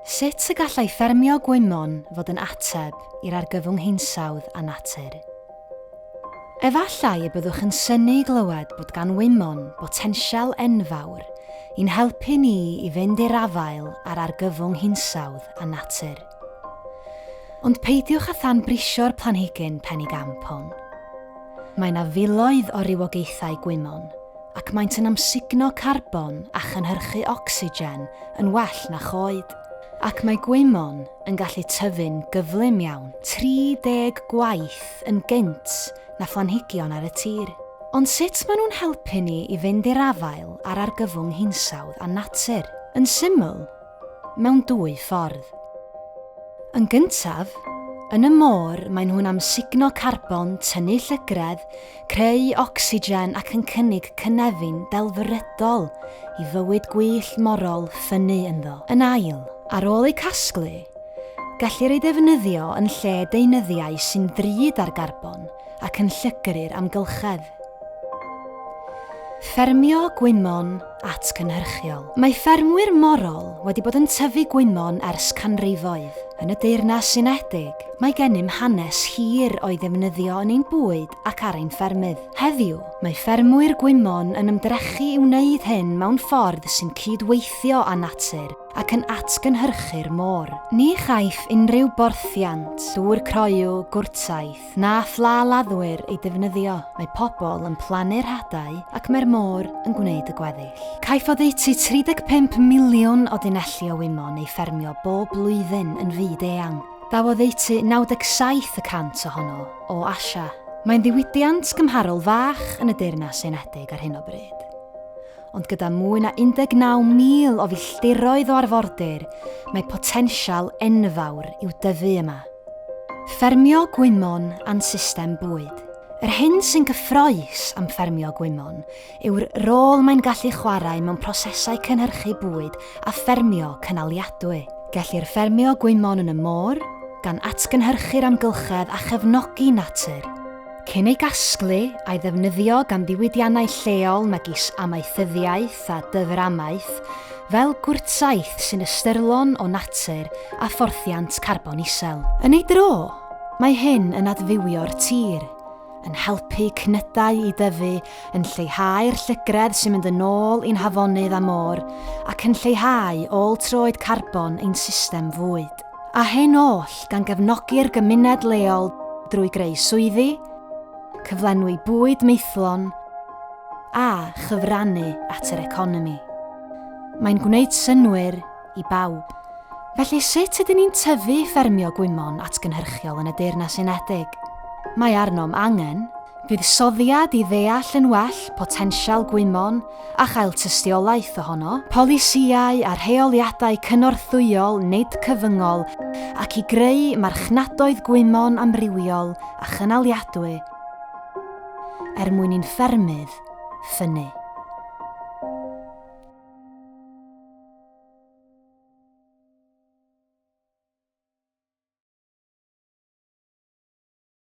Sut y gallai ffermio gwymon fod yn ateb i'r argyfwng hinsawdd a natur? Efallai y byddwch yn synnu i glywed bod gan wymon botensial enfawr i'n helpu ni i fynd i'r afael â'r argyfwng hinsawdd a natur. Ond peidiwch â thanbrisio'r planhigyn penigamp hwn. Mae 'na filoedd o rywogaethau gwymon, ac maent yn amsugno carbon a chynhyrchu ocsigen yn well na choed. Ac mae gwymon yn gallu tyfu'n gyflym iawn, 30 gwaith yn gynt na phlanhigion ar y tir. Ond sut maen nhw'n helpu ni i fynd i'r afael â'r argyfwng hinsawdd a natur? Yn syml, mewn dwy ffordd. Yn gyntaf, yn y môr maen nhw'n amsugno carbon, tynnu llygredd, creu ocsigen ac yn cynnig cynefin delfrydol i fywyd gwyllt morol ffynnu ynddo. Yn ail, ar ôl eu casglu, gellir eu defnyddio yn lle deunyddiau sy'n ddrud ar garbon ac yn llygru'r amgylchedd. Ffermio gwymon atgynhyrchiol. Mae ffermwyr morol wedi bod yn tyfu gwymon ers canrifoedd. Yn y Deyrnas Unedig, mae gennym hanes hir o'i ddefnyddio yn ein bwyd ac ar ein ffermydd. Heddiw, mae ffermwyr gwymon yn ymdrechu i wneud hyn mewn ffordd sy'n cyd-weithio â natur ac yn atgynhyrchu'r môr. Ni chaiff unrhyw borthiant, dŵr croyw, gwrtaith, Na phla laddwyr ei defnyddio. Mae pobl yn plannu'r hadau ac mae'r môr yn gwneud y gweddill. Caiff oddeutu 35 miliwn o dunelli o wymon eu ffermio bob blwyddyn yn fyd eang. Daw oddeutu 97 y cant ohono o Asia. Mae'n ddiwydiant gymharol fach yn y Deyrnas Unedig ar hyn o bryd. Ond gyda mwy na 19,000 o filltiroedd o arfordir, mae potensial enfawr i'w dyfu yma. Ffermio gwymon a'n system bwyd. Yr hyn sy'n gyffrous am ffermio gwymon yw'r rôl mae'n gallu chwarae mewn prosesau cynhyrchu bwyd a ffermio cynaliadwy. Gellir ffermio gwymon yn y môr, gan atgynhyrchu'r amgylchedd a chefnogi natur. Cyn ei gasglu a'i ddefnyddio gan ddiwydiannau lleol megis amaethyddiaeth a dyframaeth, fel gwrtaith sy'n ystyrlon o natur a phorthiant carbon isel. Yn ei dro, mae hyn yn adfywio'r tir, yn helpu cnydau i dyfu, yn lleihau'r llygredd sy'n mynd yn ôl i'n hafonydd a môr, ac yn lleihau ôl troed carbon ein system fwyd. A hyn oll gan gefnogi'r gymuned leol drwy greu swyddi, cyflenwi bwyd maethlon a chyfrannu at yr economi. Mae'n gwneud synnwyr i bawb. Felly sut ydyn ni'n tyfu ffermio gwymon atgynhyrchiol yn y Deyrnas Unedig? Mae arnom angen Buddsoddiad i ddeall yn well potensial gwymon a chael tystiolaeth ohono, polisïau a rheoliadau cynorthwyol nid cyfyngol ac i greu marchnadoedd gwymon amrywiol a chynaliadwy er mwyn i'n ffermydd ffynnu.